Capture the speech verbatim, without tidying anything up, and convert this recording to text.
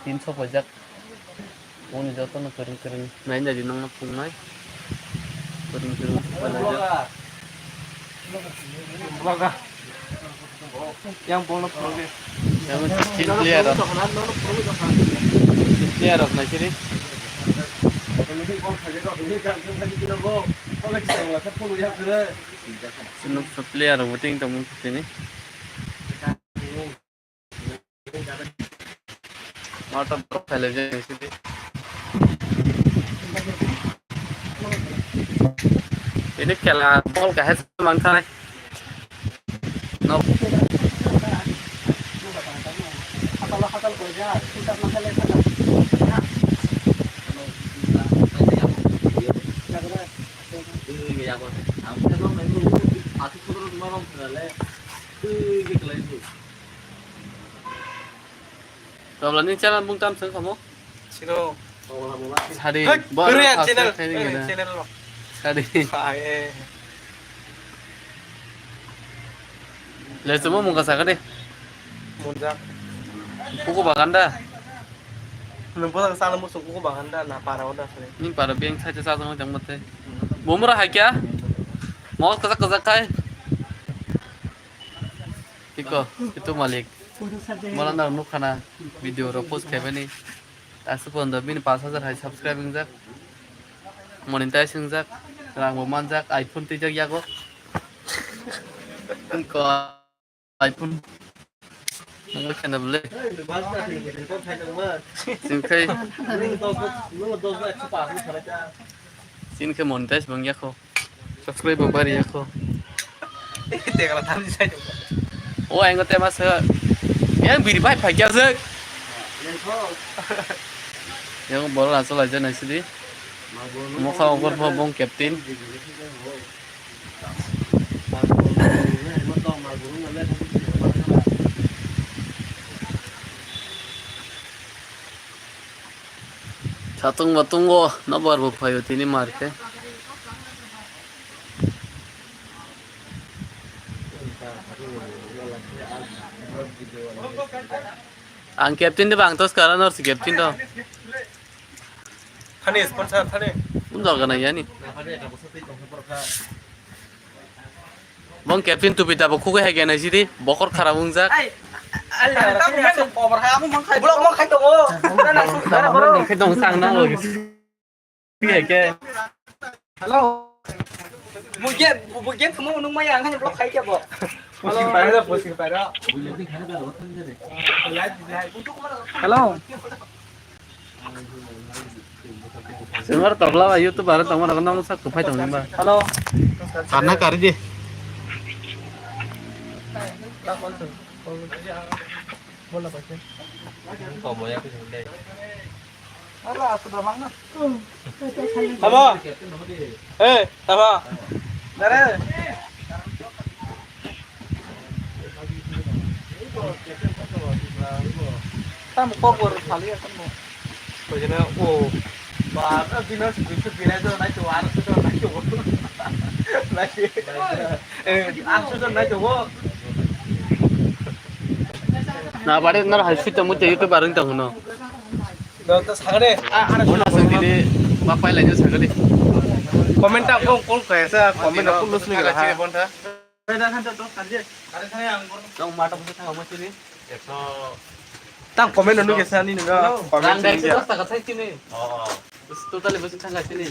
Tin sopojak. Boni jotono kwrwng kwrwng nainai di nokno phunuknai. Kwrwng kwrwng sopojak. Vlogger. Yang bol no phunukdi. Yang team player rok. Team player rok naisiri. Sino player rok bo ting tongmung tini. Mata borok phailai jai sidi. Ini kela bol kahai mangkha. Nok. Tobla ni channel bung tam seng kamo? Sino. Sadi. Hek, bor Korean channel. Khaini gana. Channel lo. Sadi. Hai. Le chuma mungka sakade. Munjak. Kuku baganda. Nungpo sa sana musu kuku baganda na para oda sini. Ni para beng saja sa sama jang mate. Bomra hai kya? Mau kasak kasak kai. Iko, itu malik. Mala na nukhana video ro post khaibani. Asuk pon do bini pas hajar hai subscribe wngjak. Monetize wngjak. Rang bo manjak, iPhone twijak yago. Iko iPhone. Nang kena bele. Singkai. Singkai monetize bang yako. Subscribe bo bari yako. Tegala thamni sai. O, ang te masa. Yang biri bai phai kya sek. Yang bola langsung aja nasi di. Mokha over po bong captain. Satung batung go, nobar bo phaio tini mar khe. Ang captain de bang tos kara nor si captain do. Thani sponsor thani. Unjal gana yani. Bong captain tupi tabo khugui hai gana sidi bokor khara ungjak. Ai, ai, ai, ai, cover hai amo mangkhai. Blok mangkhai tongo. Nang khai dong sang nang. Iya ke. Hello. Bugen, bugen semua menung maya angkanya blok khai kya bo. Hello. Hello. Sumar tobla ba YouTube aro tongma nang nang sak kuphai tong ba. Hello. Karna kari di. Bola pakai. Tamo. Eh, tamo. Dare. Tamo kok bor kali ya tamo. Kojana o. Ba, bina su bina su bina su nai to ar su nai to. Nai. Eh, ar su nai to. Na bare nar hai sui tongmo te YouTube arung tong no. Do to sagade. Bona sung dini ba pai lai sagade. Comment ta kong kong kaisa comment ko lus ni ga. Tang mata busa thang mo sini. Tang comment nu ke sani nunga comment sini. Dos taka sai sini. Oh. Totally busa thang sini.